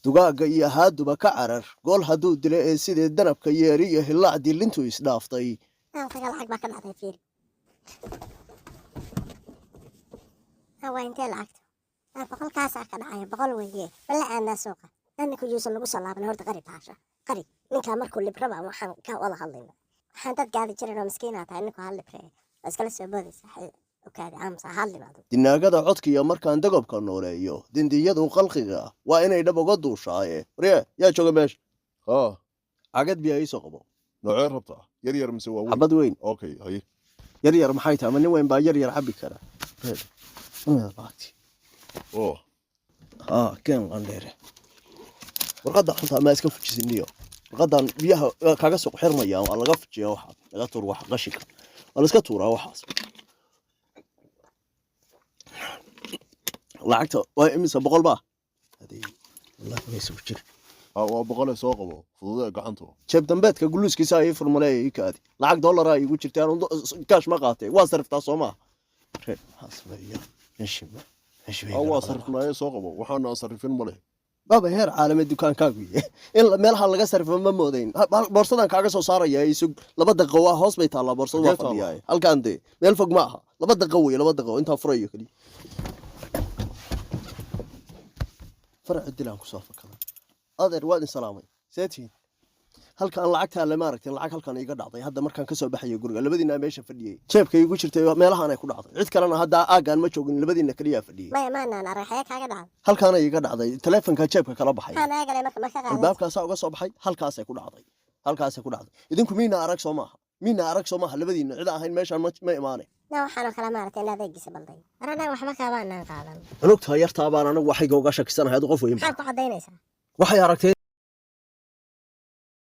Dugaagga iyo haaduba ka carar gool hadduu dilo ee sidii danabka yeeri iyo hillaac dilintu isdhaaftay. Halkaga lacag baa ka dhacday, fiiri. Ha, waa intee lacagta? Ha, 100kaasaa ka dhacaya, 100 weeye. Balla aadnaa suuqa. Ninku yuusan nagu soo laaban. Horta qari baasha, qari. Ninkaa markuu libraba waxaan ka wada hadlayna, waxaan dad gaadi jirin oo miskiinaa tahay. Ninku hal libre waa iskala soo boodaysa. Okaadi, aamusa, hadli baadu. Dinaagada codkiya markaan dagobka nooleeyo, dindiyadu qalqiga waa inay dhab uga duushaaye. Warye, yaa jooga meesha? Haa. Cagad biyaa iisoo qabo. Noocee rabtaa, yar yar mise waa weyn? Xabad weyn. Okay, haye. Yar yar maxay tahay? Ma nin weyn baa yar yar cabbi kara? Lacagtii. Oo. Haa, keen qandheere. Warqadda xuntaa maa iska fujisiniyo? Warqaddan biyaha waa kaaga soo xirmaya, waa laga fujiyaa. Waxaa laga tuur waxa qashinka, waa la iska tuuraa waxaas. Lacagta waa imisa? 100 baa? Hadee, wallahi way soo jir. Ha, waa 100-e, soo qabo, fududee gacantu. Jeeb dambeedka guluuskiisa ii furmale, ii kaadi. Lacag dollaraa iigu jirta, anu kaash ma qaatay. Waa sariftaa soo maaha? Reer maxaa sameeya? Meeshii meeshii bay Ha, igala waa badan. Sarifnaaye, soo qabo, waxaana aan sarifin ma leh. Baaba heer caalami dukaankaagu yahay in meelaha laga sarifo ma moodayn. Boorsadan kaaga soo saaraya, isug 2 daqiiqo. Waa hoos bay taallaa boorsada, waa Xagee taallaa? fadhiyaa halkaan dee, meel fog ma aha. 2 daqiiqo wey, 2 daqiiqo intaa furayo keliya. Faracu dilaan kusoo fakaday. Adeer, waad in salaamay, see tihiin? Halkaan lacagtaa lama aragtin. Lacag halkaan iiga dhacday hadda markaan kasoo baxayay guriga. Labadiinaa meesha fadhiyey, jeebka iigu jirtay, meelahaan ay ku dhacday. Cid kalena hadda aaggaan ma joogin, labadiina keliyaa fadhiyey. Maya, maanaan arag. Xagee kaaga dhacday? Halkaana iiga dhacday, taleefonka jeebka kala baxay. Maxaa naga galay marka? Ma ka qaaday? Albaabkaasaa uga soo baxay, halkaasay ku dhacday, halkaasay ku dhacday. Idinku miina arag soo maaha? Miina arag soo maaha? Labadiina cid ahayn meeshaan ma imaanay. Na waxaanoo kale maaragtay in adeegiisa balday. War, annaga waxba kaabaanaan qaadan. Cunugta yartaa baan anagu waxayga uga shakisanahay. Adu qof weyn Maxaad baa ku caddaynaysaa? Waxay aragtay.